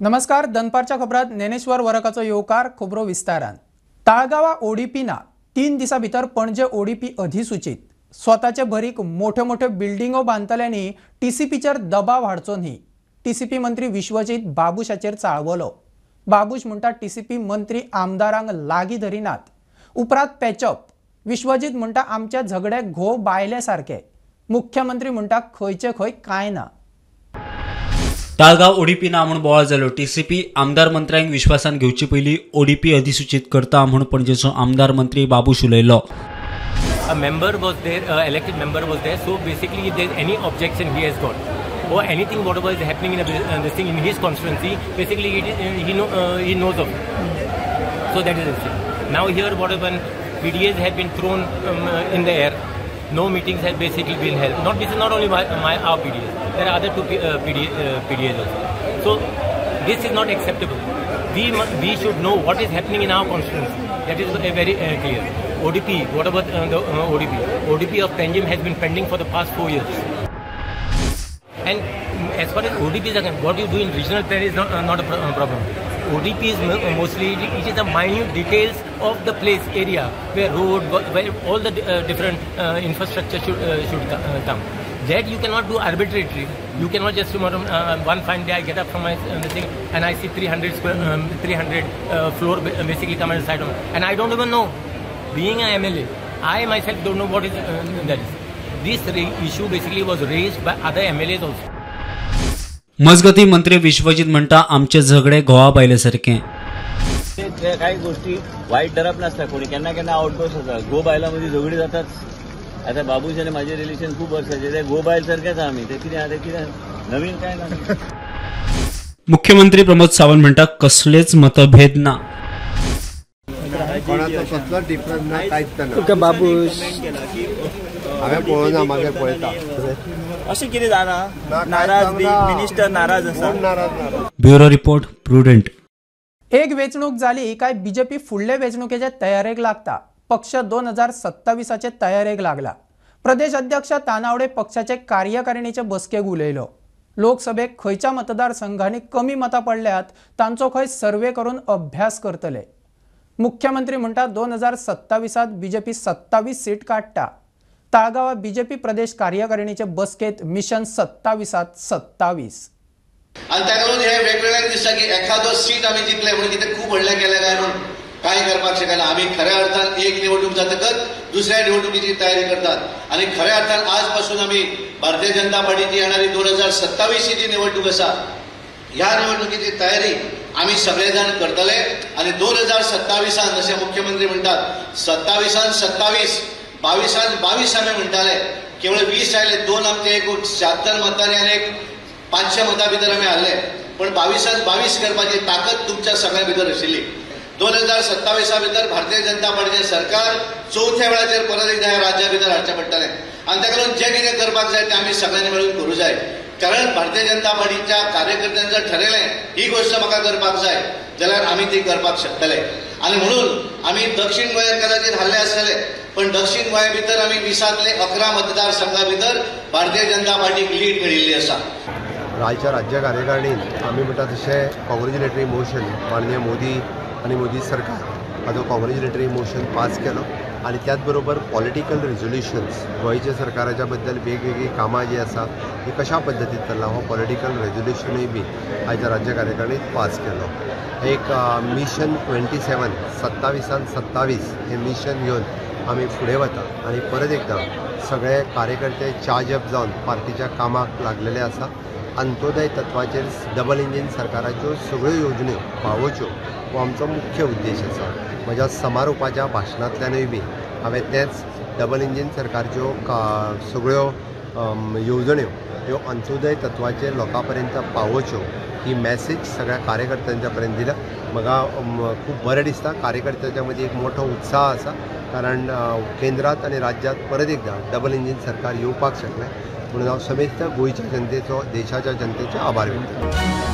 नमस्कार, दनपारच्या खबरात ज्ञानेश्वर वरकाचो येवकार. खबरो विस्तारान. ताळगांवा ओडीपी ना 3 दिसां भितर पणजे ओडीपी अधिसूचित. स्वताचे भरीक मोठ्यो मोठ्यो बिल्डिंगो बांदतल्यांनी टीसीपीचेर दबाव हाडचो न्ही. टीसीपी मंत्री विश्वजीत बाबूशाचेर चाळवलो. बाबूश म्हणटा टीसीपी मंत्री आमदारांक लागीं धरिनात. उपरांत पॅचअप. विश्वजीत म्हणटा आमचे झगडे घोव बायले सारके. मुख्यमंत्री म्हणटा खंयचे खंय कांय ना. ताळगांव ओडीपी ना म्हूण बोवाळ जालो. टीसीपी आमदार मंत्र्यांक विश्वासान घेवचे पयलीं ओडीपी अधिसूचित करता म्हूण पणजेचो आमदार मंत्री बाबूश उलयलो. A member was there, elected member was there. So basically, if there is any objection he has got or anything whatever is happening in this thing in his constituency, basically he knows of it. So that is the thing. Now here, what happened? PDAs have been thrown in the air. No meetings have basically been held. Not this is not only our PDAs. There are other two PDAs also. So this is not acceptable. We should know what is happening in our constituency. That is very clear. ODP, what about the ODP? ODP of Panjim has been pending for the past 4 years. And as far as ODP is concerned, what you do in regional plan is not a problem. ODP is mostly, it is the minute details of the place area where road, where all the different infrastructure should come. That you cannot do arbitrarily. You cannot just tomorrow one fine day I get up from my thing and I see 300 square, 300 floor basically come inside of me, and I don't even know. Being an MLA, I myself don't know what is that is. This issue basically was raised by other MLAs also. मजगती मंत्री विश्वजीत म्हणटा आमचे झगडे घोवा बायले सारखे. काही गोष्टी वाईट धरप नासता कोणी, केन्ना केन्ना आउटबर्स्ट जाता. घोव बायलां मदीं झगडी जाताच. आता बाबूश आनी म्हाजें रिलेशन खूब वर्सांचें, ते घोव बायल सारकेच आमी. ते कितें आहा ते कितें नवीन काय ना. मुख्यमंत्री प्रमोद सावंत म्हणटा कसलेच मतभेद ना. कोणाचो कसलोच डिफरन्स ना, कांयच ना. बाबूश हांवें पळोवना, मागीर पळयता. अशें कितें जालां? नाराज बी मिनिस्टर नाराज आसा. Bureau report, Prudent. एक वेंचणूक जाली काय बीजेपी फुडले वेंचणुकेचे तयारेक लागता. पक्ष 2027 तयारेक लागला. प्रदेश अध्यक्ष तानावडे पक्षाचे कार्यकारिणीचे बसकेक उलयलो. लोकसभेक खंयच्या मतदारसंघांनी कमी मतां पडल्यात तांचो खंय सर्वे करून अभ्यास करतले. मुख्यमंत्री म्हणटा 2027 बीजेपी 27 सीट काडटा. ताळगांवा बीजेपी प्रदेश कार्यकारिणीचे बसकेत मिशन 27 27. आनी ताका लागून हे वेगवेगळ्या दिसता की एखादो सीट आमी जिखले म्हणून कितें खूब व्हडलें केलें काय म्हणून कांय करपाक शकना. आमी खऱ्या अर्थान एक निवडणूक जातकच दुसऱ्या निवडणुकीची तयारी करतात आनी खऱ्या अर्थान आज पासून आमी भारतीय जनता पार्टीची येणारी 2027 जी निवडणूक आसा ह्या निवडणुकीची तयारी आमी सगळे जाण करतले. आनी 2027 जशें मुख्यमंत्री म्हणटात 27 27 22 22 आमी म्हणटाले, केवळ 20 आयले, 2 आमचे एक 76 मतांनी आनी एक 500 मतां भितर आमी हारले, पण 22 22 करपाची ताकद तुमच्या सगळ्यां भितर आशिल्ली. 2027 भितर भारतीय जनता पार्टीचें सरकार चवथ्या वेळाचेर परत एकदा ह्या राज्या भितर हाडचें पडटलें आनी ताका लागून जें कितें करपाक जाय तें आमी सगळ्यांनी मेळून करूं जाय. कारण भारतीय जनता पार्टीच्या कार्यकर्त्यांनी जर ठरयलें ही गोश्ट म्हाका करपाक जाय जाल्यार आमी ती करपाक शकतले. आनी म्हणून आमी दक्षिण गोंयांत कदाचित हारले आसतले, पण दक्षिण गोंया भितर आमी 20 11 मतदारसंघा भितर भारतीय जनता पार्टीक लीड मेळिल्ली आसा. आयच्या राज्य कार्यकारिणीन आमी म्हणटा तशें कॉंग्रेच्युलेटरी मोशन माननीय मोदी आनी मोदी सरकार हाजो कॉंग्रेच्युलेटरी मोशन पास केलो आनी त्याच बरोबर पॉलिटिकल रेजोल्युशन्स गोंयच्या सरकाराच्या बद्दल वेगवेगळीं कामां जीं आसा ती कशा पद्दतीन चल्ला हो पॉलिटिकल रेजोल्युशनूय बी आयच्या राज्य कार्यकारिणीत पास केलो. एक मिशन 27 27 27 हें मिशन घेवन आमी फुडें वता आनी परत एकदां सगळे कार्यकर्ते चार्ज अप जावन पार्टीच्या कामाक लागलेले आसा. अंत्योदय तत्वाचेर डबल इंजीन सरकाराच्यो सगळ्यो योजण्यो पावोवच्यो हो आमचो मुख्य उद्देश आसा. म्हज्या समारोपाच्या भाशणांतल्यानूय बी हांवें तेंच डबल इंजीन सरकारच्यो सगळ्यो येवजण्यो ह्यो अंत्योदय तत्वाचेर लोकां पर्यंत पावोवच्यो ही मॅसेज सगळ्या कार्यकर्त्यांच्या पर्यंत दिल्या. म्हाका खूब बरें दिसता. कार्यकर्त्यांच्या मदीं एक मोठो उत्साह आसा, कारण केंद्रांत आनी राज्यांत परत एकदां डबल इंजीन सरकार येवपाक शकलें म्हणून हांव समेस्त गोंयच्या जनतेचो, देशाच्या जनतेचो आभार व्यक्त करता.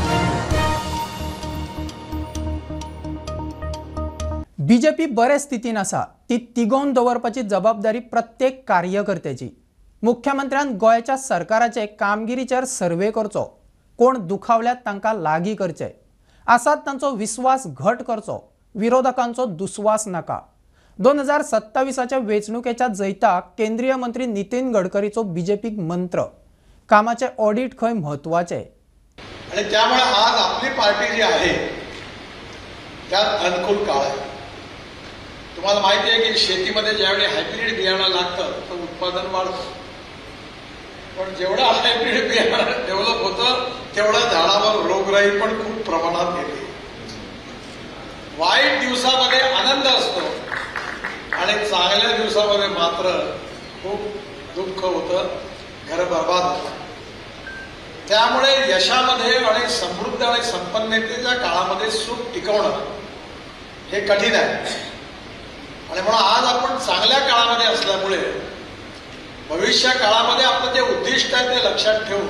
बीजेपी बरे स्थितीन आसा, ती तिगोवन दवरपाची जबाबदारी प्रत्येक कार्यकर्त्याची. मुख्यमंत्र्यान गोंयच्या सरकाराचे कामगिरीचेर सर्वे करचो, कोण दुखावल्यात तांकां लागीं करचे. आसात तांचो विस्वास घट करचो, विरोधकांचो दुस्वास नाका। 2027च्या वेंचणुकेच्या जैताक केंद्रीय मंत्री नितीन गडकरीचो बीजेपीक मंत्र, कामाचे ऑडिट खंय म्हत्वाचे। आणि त्यामुळे आज आपली पार्टी जी आहे त्यात अनुकूल काळ आहे। तुम्हाला माहिती आहे की शेतीमध्ये ज्यावेळी हायब्रिड बियाणं लागतं तर उत्पादन वाढतं, पण जेवढं हायब्रिड बियाणं डेव्हलप होतं तेवढं झाडावर रोगराई पण खूप प्रमाणात येते। वाईट दिवसामध्ये आनंद असतो आणि चांगल्या दिवसामध्ये मात्र खूप दुःख होतं, घर बर्बाद होतं। त्यामुळे यशामध्ये आणि समृद्ध आणि संपन्नतेच्या काळामध्ये सुख टिकवणं हे कठीण आहे। आणि म्हणून आज आपण चांगल्या काळामध्ये असल्यामुळे भविष्य काळामध्ये आपलं जे उद्दिष्ट आहे ते लक्षात ठेवून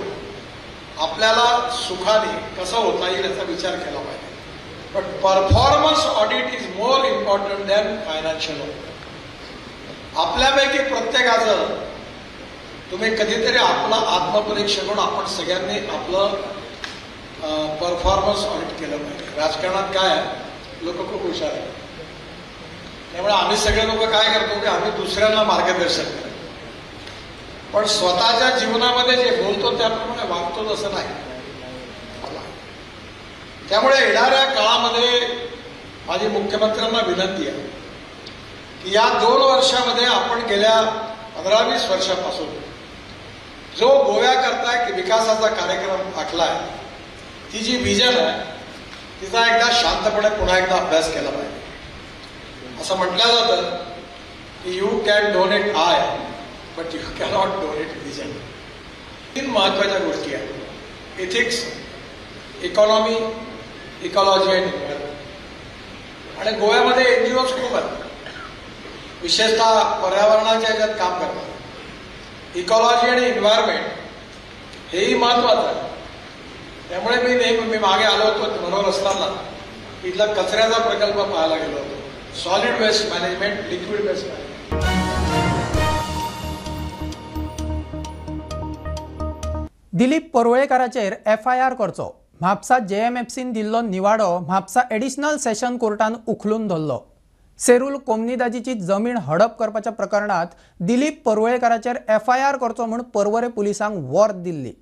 आपल्याला सुखाने कसं होता येईल याचा विचार केला पाहिजे। पण performance audit is more important than financial audit. आपल्यापैकी प्रत्येकाचं तुम्ही कधीतरी आपलं आत्मपरीक्षण करून आपण सगळ्यांनी आपलं परफॉर्मन्स ऑडिट केलं पाहिजे। राजकारणात काय आहे, लोक खूप हुशार आहेत, त्यामुळे आम्ही सगळे लोक काय करतो की आम्ही दुसऱ्यांना मार्गदर्शन करतो, पण स्वतःच्या जीवनामध्ये जे बोलतो त्याप्रमाणे वागतो तसं नाही। त्यामुळे येणाऱ्या काळामध्ये माझी मुख्यमंत्र्यांना विनंती आहे की या 2 वर्षामध्ये आपण गेल्या 15-20 वर्षापासून जो गोव्याकरता एक विकासाचा कार्यक्रम आखला आहे, ती जी विजन आहे तिचा एकदा शांतपणे पुन्हा एकदा अभ्यास केला पाहिजे। असं म्हटलं जातं की you can donate eye but you cannot donate vision. 3 महत्त्वाच्या गोष्टी आहेत, इथिक्स, इकॉनॉमी, इकॉलॉजी आणि एन्व्हायरमेंट। आणि गोव्यामध्ये NGOज खूप आहेत, विशेषतः पर्यावरणाच्या ह्याच्यात काम करतात। इकॉलॉजी आणि एन्व्हायरमेंट हेही महत्त्वाचं आहे। त्यामुळे मी नेहमी मागे आलो होतो बरोबर असताना इथला कचऱ्याचा प्रकल्प पाहायला गेलो होतो, solid waste management, liquid waste management. Dilip परुळेकाराचेर FIR करचो। म्हापसा जेएमएफसीन दिल्लो निवाडो म्हापसा एडिशनल सेशन कोर्टान उखलून धरलो। सेरूल कोमनिदाजीची जमीन हडप करपाच्या प्रकरणात दिलीप परुळेकाराचेर एफआयआर करचो म्हूण पर्वरे पुलिसांक वॉर्द दिल्ली।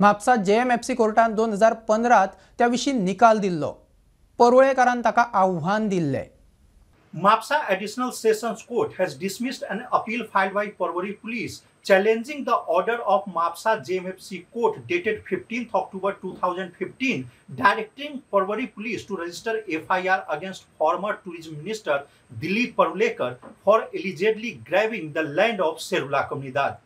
म्हापसा जेएमएफसी कोर्टान 2015 त्या विशीं निकाल दिल्लो। परुळेकारान ताका आव्हान दिल्लें। Mapsa Additional Sessions Court has dismissed an appeal filed by Porvorim Police challenging the order of Mapsa JMFC Court dated 15th October 2015 directing Porvorim Police to register FIR against former Tourism Minister Dilip Parulekar for allegedly grabbing the land of Serula Comunidade.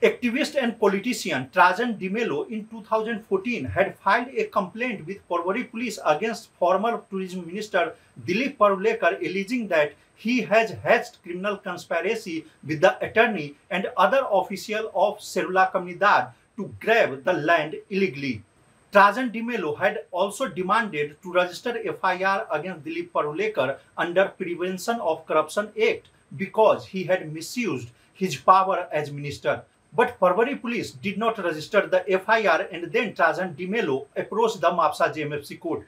Activist and politician Trajan D'Mello in 2014 had filed a complaint with Porvorim Police against former Tourism Minister Dilip Parulekar, alleging that he has hatched criminal conspiracy with the attorney and other official of Serula Comunidade to grab the land illegally. Trajan D'Mello had also demanded to register FIR against Dilip Parulekar under Prevention of Corruption Act because he had misused his power as minister. But Porvorim Police did not register the FIR, and then Trajan D'Mello approached the Mapsa JMFC court.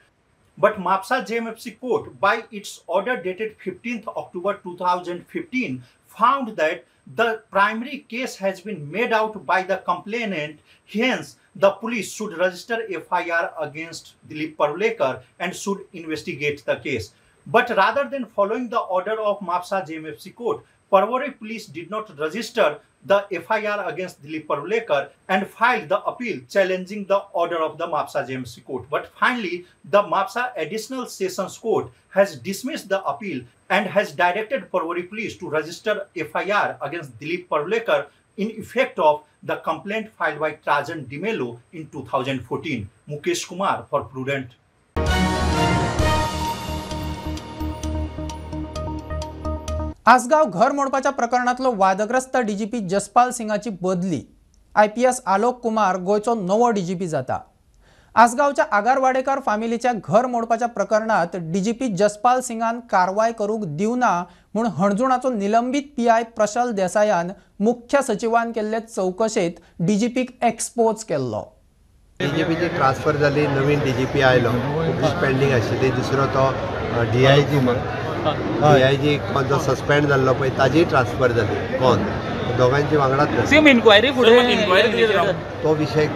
But Mapsa JMFC court, by its order dated 15th October 2015, found that the primary case has been made out by the complainant, hence the police should register FIR against Dilip Parulekar and should investigate the case. But rather than following the order of Mapsa JMFC court, Porvorim Police did not register the FIR against Dilip Parulekar and filed the appeal challenging the order of the Mapsa JMFC court. But finally, the Mapsa Additional Sessions Court has dismissed the appeal and has directed Porvorim Police to register FIR against Dilip Parulekar in effect of the complaint filed by Trajan D'Mello in 2014. Mukesh Kumar for Prudent. Assagao घर मोडपाच्या प्रकरणातलो वादग्रस्त DGP Jaspal सिंगाची बदली। IPS Alok Kumar गोंयचो नवो DGP जाता। आसगांवच्या आगारवाडेकर फामिलीच्या घर मोडपाच्या प्रकरणात DGP Jaspal सिंगान कारवाय करूंक दिवना म्हूण हणजुणाचो निलंबीत पीआय प्रशल देसायान मुख्य सचिवान केल्ले चवकशेंत डीजीपीक एक्सपोज केल्लो। डीजीपीची ट्रान्सफर जाली, नवीन डीजीपी आयलो, खुबशी पेंडींग आशिल्ली. दुसरो तो डीआयजी डीआयजी जो सस्पेंड जाल्लो पळय ताजी ट्रान्सफर जाली. कोण दोगांची वांगडाच सेम इन्क्वायरी फुडें तो विशय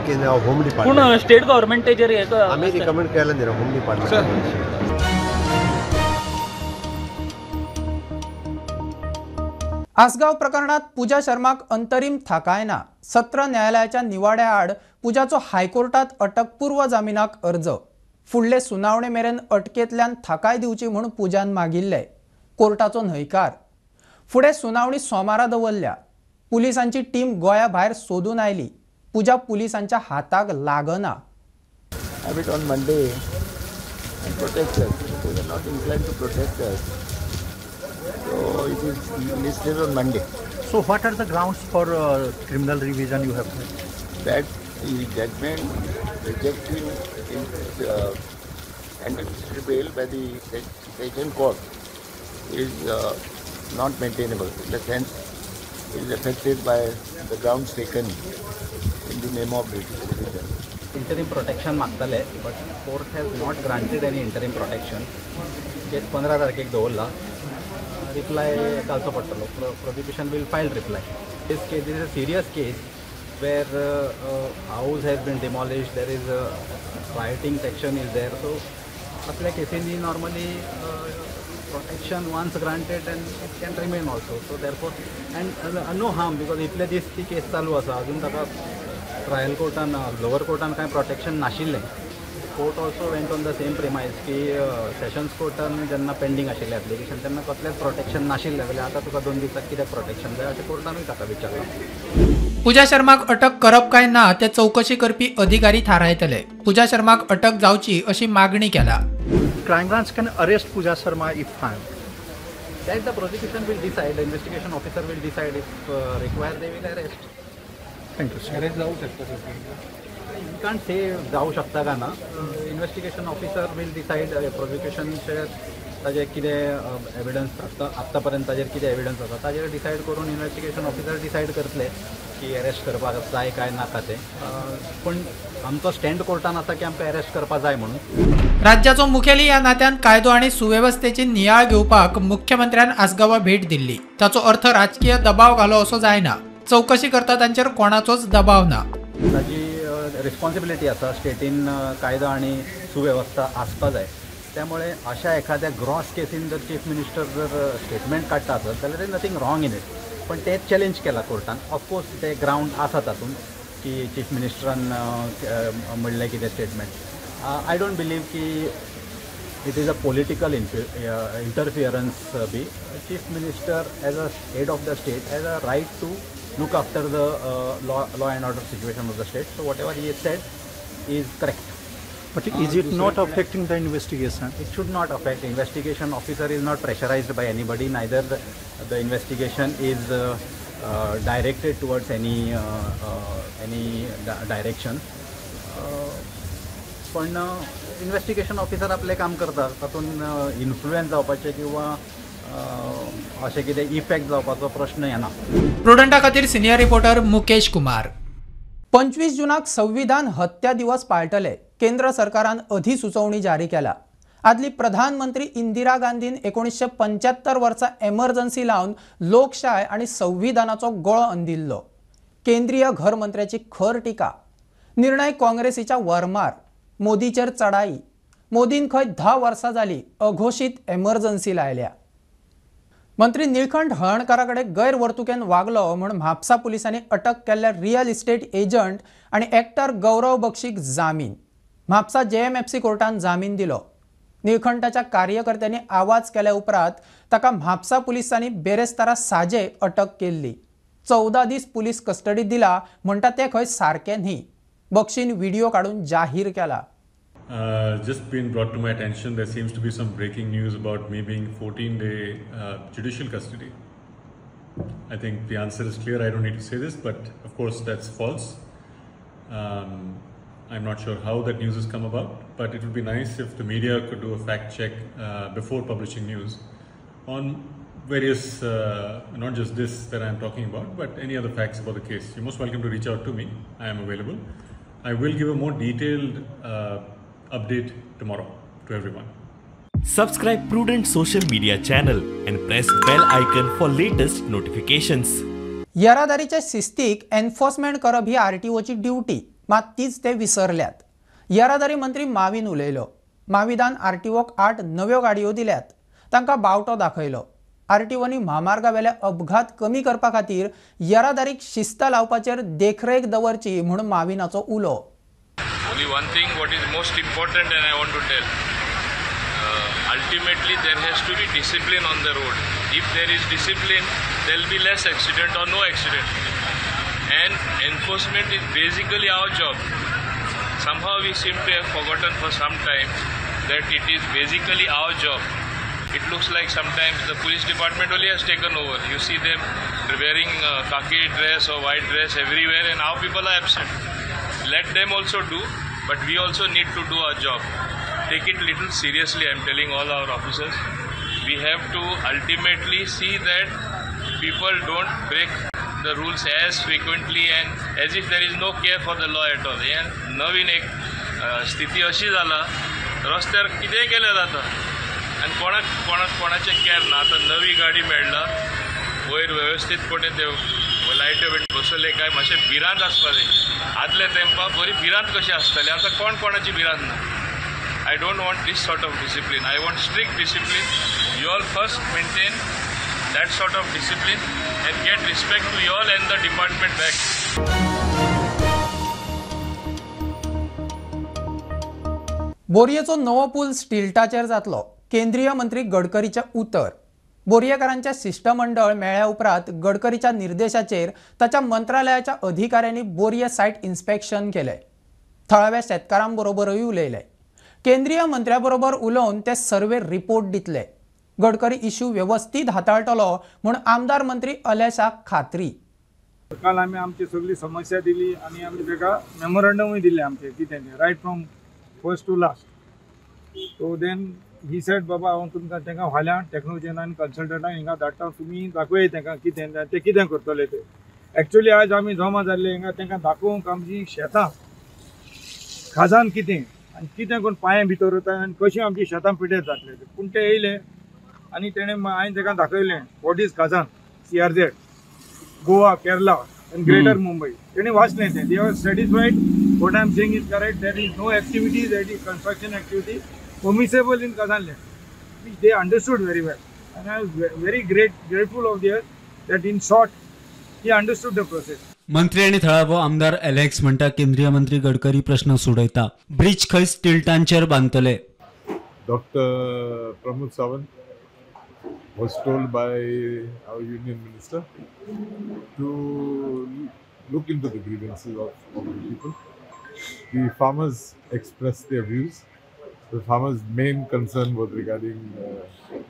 होम डिपार्टमेंट स्टेट गव्हर्मेंटाचेर आमी रिकमेंड केला न्ही होम डिपार्टमेंट. आसगांव प्रकरणात पूजा शर्माक अंतरीम थाकाय ना. सत्र न्यायालयाच्या निवाड्या आड पूजाचो हायकोर्टात अटकपूर्व जामिनाक अर्ज. फुडले सुनावणे मेरेन अटकेंतल्यान थाकाय दिवची म्हूण पूजान मागिल्ले. कोर्टाचो न्हयकार. फुडें सुनावणी सोमारा दवरल्या. पुलिसांची टीम गोंया भायर सोदून आयली. पूजा पुलिसांच्या हाताक लागना. So it is listed on Monday. So what are the grounds for criminal revision you have made? That the judgment rejecting anticipatory bail by the session court is not maintainable. In the sense, it is affected by the grounds taken in the name of revision. Interim protection मागताले, but court has not granted any interim protection. Case 15 तारखेक दवरला. Reply घालचो पडटलो. Prosecution will file reply. This case is a serious case where house has been demolished, there is rioting section is there. So असल्या केसींनी normally protection once granted and it can remain also. So therefore and no harm because इतले दीस ती केस चालू आसा, अजून ताका trial कोर्टान lower कोर्टान कांय protection नाशिल्लें. Court also went on the same premise की सेशन्स कोर्टान जेन्ना पेंडींग आशिल्लें एप्लिकेशन तेन्ना कसलेंच प्रोटेक्शन नाशिल्लें, जाल्यार आतां तुका 2 दिसांक कित्याक प्रोटेक्शन जाय अशें कोर्टानूय ताका विचारलां. पूजा शर्माक अटक करप काय ना ते चवकशी करपी अधिकारी थारायतले. पूजा शर्माक अटक जावची अशी मागणी केला. Crime branch can arrest Pooja Sharma if found. That the prosecution will decide, the investigation officer will decide if required they will arrest. Thank you sir. Arrest जाऊ शकता? You can't say जाऊ शकता का ना. Investigation officer will decide. प्रोसिक्युशनचे ताजेर कितें evidence आसता, आत्तां पर्यंत ताजेर कितें एविडन्स आसा ताजेर डिसायड करून इन्व्हेस्टिगेशन ऑफिसर डिसायड करतले की अरेस्ट करपाक जाय काय नाका तें. पूण आमचो स्टँड कोर्टान आसा की आमकां अरेस्ट करपाक जाय म्हणून. राज्याचो मुखेली ह्या नात्यान कायदो आनी सुवेवस्थेची नियाळ घेवपाक मुख्यमंत्र्यान आसगांवां भेट दिल्ली. ताचो अर्थ राजकीय दबाव घालो असो जायना. चवकशी करता तांचेर कोणाचोच दबाव ना. ताजी रिस्पॉन्सिबिलिटी आसा स्टेटीन कायदो आनी सुवेवस्था आसपा जाय. त्यामुळे अशा एखाद्या ग्रॉस केसीन जर चीफ मिनिस्टर जर स्टेटमेंट काडटा आसत जाल्यार there nothing wrong in it. पण तेच चॅलेंज केला कोर्टान. ऑफकोर्स ते ग्रावंड आसा तातूंत की चीफ मिनिस्टरान म्हणलें कितें स्टेटमेंट. I don't believe की it is a political interference B. Chief minister as a head of the state has a right to look after the law and order situation of the state. So whatever he said is correct. But is it not affecting the investigation? It should not affect. Investigation officer is not pressurized by anybody. Neither the investigation is directed towards any direction. पण investigation officer आपलें काम करता, तातूंत influence जावपाचें किंवा अशें कितें effect जावपाचो प्रश्न येना. प्रुडंटा खातीर सिनियर रिपोर्टर मुकेश कुमार. 25 जूनाक संविधान हत्या दिवस पाळटले. केंद्र सरकारान अधिसुचोवणी जारी केला. आदली प्रधानमंत्री इंदिरा गांधीन 1975 वर्सा एमर्जन्सी लावन लोकशाय आनी संविधानाचो गळो अंदिल्लो. केंद्रीय घर मंत्र्याची खर टिका. निर्णय काँग्रेसीच्या वरमार. मोदीचेर चढाई. मोदीन खंय 10 वर्सां जाली अघोशीत एमर्जन्सी लायल्या. मंत्री निळकंठ हळर्णकारा कडेन गैरवर्तुकेन वागलो म्हूण म्हापसा पुलिसांनी अटक केल्ल्या रियल इस्टेट एजंट आनी एक्टर गौरव बक्षीक जामीन. म्हापसा जेएमएफसी कोर्टान जामीन दिलो. निळकंठाच्या कार्यकर्त्यांनी आवाज केल्या उपरांत ताका म्हापसा पुलिसांनी बेरेस्तारा साजे अटक केल्ली. 14 दीस पुलीस कस्टडी दिला म्हणटा ते खंय सारकें न्ही. बक्षीन व्हिडिओ काडून जाहीर केला. Just been brought to my attention, there seems to be some breaking news about me being 14-day judicial custody. I think the answer is clear. I don't need to say this, but of course that's false. I'm not sure how that news has come about, but it would be nice if the media could do a fact check before publishing news on various, not just this that I'm talking about, but any other facts about the case. You're most welcome to reach out to me. I am available. I will give a more detailed update tomorrow to everyone. Subscribe Prudent social media channel and press bell icon for latest notifications. येरादारीच्या शिस्तीक enforcement करप ही आरटीओची duty, मात तीच ते विसरल्यात. येरादारी मंत्री माविन उलयलो. माविदान आरटीओक 8 नव्यो गाडयो दिल्यात, तांकां बावटो दाखयलो. आरटीओनी म्हामार्गावेले अपघात कमी करपा खातीर येरादारीक शिस्त लावपाचेर देखरेख दवरची म्हूण माविनाचो उलो. Only one thing what is most important and I want to tell, ultimately there has to be discipline on the road. If there is discipline, there will be less accident or no accident. And enforcement is basically our job. Somehow we seem to have forgotten for some time that it is basically our job. It looks like sometimes the police department only has taken over. You see them wearing khaki dress or white dress everywhere, and our people are absent. Let them also do, but we also need to do our job. Take it little seriously, I am telling all our officers. We have to ultimately see that people don't break the rules as frequently and as if there is no care for the law at all. हे नवीन एक स्थिती अशी जाला, रस्त्यार कितेंय केलें जाता आनी कोणाक कोणाक कोणाचें केअर ना. आतां नवी गाडी मेळ्ळा, वयर वेवस्थीतपणे ते लायट्यो बीन बसयले काय मातशें भिरांत आसपा जाय. आदल्या तेंपार बरी भिरांत कशी आसताली, आतां कोण कोणाची भिरांत ना. I don't want this sort of discipline. I want strict discipline. You all first maintain that sort of discipline and get respect to you all and the department back. बोरयेचो नवो पूल स्टिल्टाचेर जातलो, केंद्रीय मंत्री गडकरीचें उतर. बोरयेकारांचें शिश्टमंडळ मेळ्ळ्या उपरांत गडकरीच्या निर्देशाचेर ताच्या मंत्रालयाच्या अधिकाऱ्यांनी बोरये सायट इन्स्पेक्शन केलें. थळाव्या शेतकारांबरोबरूय उलयले. केंद्रीय मंत्र्या बरोबर उलोवन ते सर्वे रिपोर्ट दितले. गडकरी इश्यू वेवस्थीत हाताळटलो म्हूण आमदार मंत्री अलेशाक खात्री. काल आमी आमची सगळी समस्या दिली आनी आमी ताका मेमोरंडमूय दिलें आमचें कितें तें, right from first to last. So then he said, बाबा हांव तुमकां तांकां फाल्यां टॅक्नोलॉजीन आनी कन्सल्टंटांक हिंगा धाडटा, तुमी दाखोवया तांकां कितें तें कितें करतले ते. एक्चुअली आज आमी जमा जाल्ले हिंगा तांकां दाखोवंक आमची शेतां खाजान कितें आनी कितें करून पांये भितर वता आनी कशीं आमची शेतां पिड्यार जातले. पूण ते येयले आनी तेणें हांवें ताका दाखयलें what is khazan, CRZ, Goa, Kerala आनी ग्रेटर मुंबई. तेणें वाचलें तें. They are satisfied what I am saying is correct. There is no activity, that is construction activity permissible in khazan land, which they understood very well, and I was very grateful of their that in short he understood the process. मंत्री आनी थळावो आमदार Alex म्हणटा केंद्रीय मंत्री गडकरी प्रश्न सोडयता. Bridge खंय स्टिल्टांचेर बांदतले. Doctor Pramod Sawant was told by our union minister to look into the grievances of the people. The farmers expressed their views. The farmers' main concern was regarding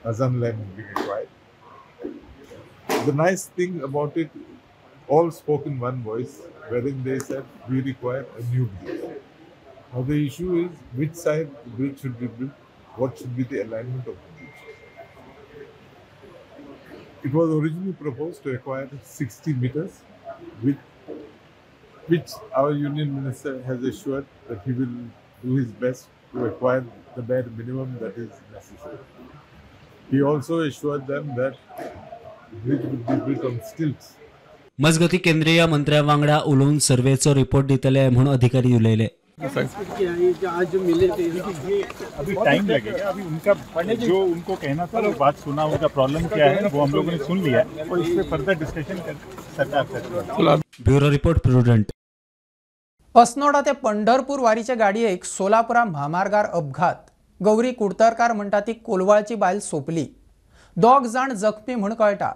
Khazan land being acquired. The nice thing about it, all spoke in one voice, wherein they said, we require a new bridge. Now the issue is which side the bridge should be built, what should be the alignment of the bridge. It was originally proposed to acquire 60 meters, which our union minister has assured that he will do his best to acquire the bare minimum that is necessary. He also assured them that the bridge would be built on stilts. मजगती केंद्रीय मंत्र्या वांगडा उलोवन सर्वेचो report दितले म्हूण अधिकारी उलयले. अभी time लगेगा, अभी उनका जो उनको कहना था वो बात सुना, उनका प्रॉब्लम क्या है वो हम लोगों ने सुन लिया और इस पे फर्दर डिस्कशन सरकार करेगी. Bureau report, Prudent. Assonora ते पंढरपूर वारीचे गाडयेक सोलापुरा म्हामार्गार अपघात. गौरी कुडतरकार म्हणटा ती कोलवाळची बायल सोंपली. 2 जाण जखमी म्हूण कळटा.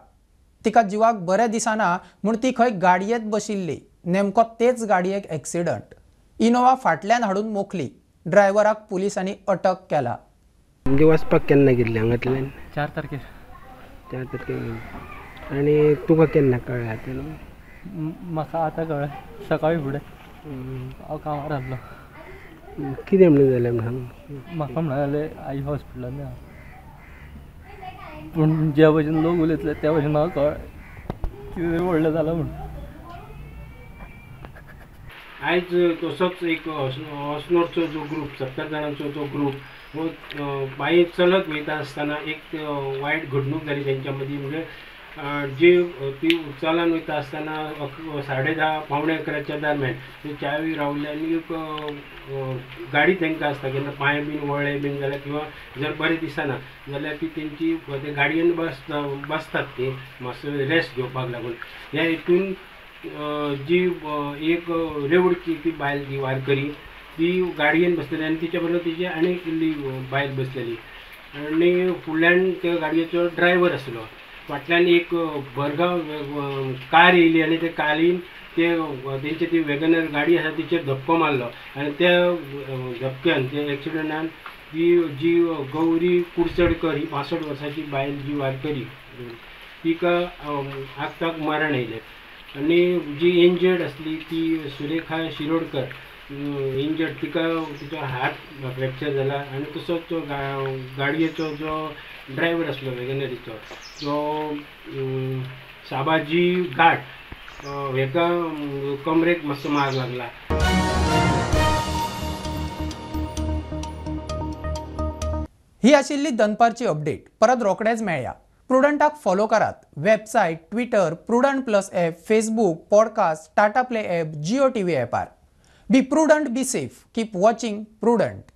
तिका जिवाक बरें दिसना म्हूण ती खंय गाडयेंत बशिल्ली. नेमको तेच गाडयेक एक्सिडंट. इनोवा फाटल्यान हाडून मोखली. ड्रायव्हराक पुलिसांनी अटक केला. म्हणजे वचपाक केन्ना गेल्ली हांगांतल्यान? 4 तारखेर. 4 तारखेर. आनी तुका केन्ना कळ्ळें आतां? म्हाका आतां कळ्ळें, सकाळीं फुडें. हांव कामार आसलो. कितें म्हणून जालें सांग? म्हाका म्हणलें आई हॉस्पिटलान या. पूण ज्या भशेन लोक उलयतले त्या भशेन म्हाका कळ्ळें कितें तरी व्हडलें जालां म्हूण. आयज तसोच एक अस्नोडचो जो ग्रूप 70 जाणांचो जो ग्रूप हो पांये चलत वयता आसतना एक वायट घडणूक जाली तेंच्या मदीं. म्हणजे जी ती चलन वयता आसतना 10:30 10:45 दरम्यान ते चावी रावले आनी एक गाडी तांकां आसता केन्ना पांय बीन वळ्ळे बीन जाल्यार किंवा जर बरें दिसना जाल्यार ती तेंची ते गाडयेन बसतात ती मातसो रेस्ट घेवपाक लागून. ह्या हितून जी एक रेवडची ती बायल जी वारकरी ती गाडयेन बसलेली आनी तिच्या बरोबर तिची आनी इल्ली बायल बसलेली आनी फुडल्यान त्या गाडयेचो ड्रायव्हर आसलो. फाटल्यान एक भरगांव कार येयली आनी ते कारीन ते तेंची ती वेगनर गाडी आसा तिचेर धपको मारलो आनी त्या धपक्यान त्या एक्सिडंटान ती जी गौरी कुडचडकर ही 65 वर्सांची बायल जी वारकरी तिका आगताक मरण आयलें. आनी जी इंजर्ड आसली ती सुरेखा शिरोडकर इंजर्ड, तिका तिचो हात फ्रॅक्चर जाला आनी तसोच तो गाडयेचो जो ड्रायव्हर आसलो वेगनरीचो तो साबाजी घाट हेका कमरेक मातसो मार लागला. ही आशिल्ली दनपारची अपडेट. परत रोखडेच मेळया. प्रुडंटाक फॉलो करात. Website, Twitter, Prudent plus app, Facebook, podcast, Tata Play app, Jio TV ॲपार. Be prudent, be safe. Keep watching Prudent.